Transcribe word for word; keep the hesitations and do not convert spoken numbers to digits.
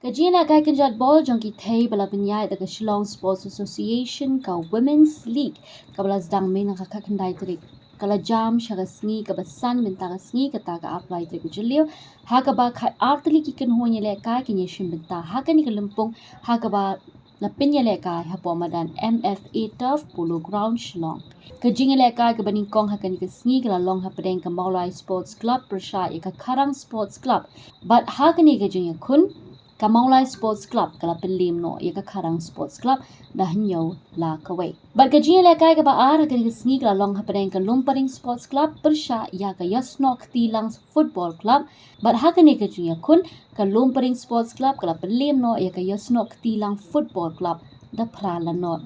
Ka jingïalehkai kynjat bol jong ki thei ba la pynïaid da ka Shillong Sports Association, ka Women's League, kaba la sdang mynne ka khatkhyndai tarik, ka la jam sha ka sngi kaba san mynta ka sngi, kata ka arphew lai tarik u Jylliew, ha kaba khatar tylli ki kynhun ïalehkai kin ïashim bynta ha kane ka lympung, ha kaba la pynïalehkai hapoh madan M F A Turf, Polo Ground, Shillong. Ka jingïalehkai kaba nyngkong ha kane ka sngi ka la long hapdeng ka Mawlai Sports Club pyrshah ïa ka Kharang Sports Club. Bad ha kane ka jingïakhun, ka Mawlai Sports Club ka la pynliem noh ïa ka Kharang Sports Club da hynñiew la kawei. Bad ka jingïalehkai kaba ar ha kane ka sngi ka la long hapdeng ka Lumparing Sports Club pyrshah ïa ka Ïasnoh Ktilang Football Club. Bad ha kane ka jingïakhun, ka Lumparing Sports Club ka la pynliem noh ïa ka Ïasnoh Ktilang Football Club da phra la not.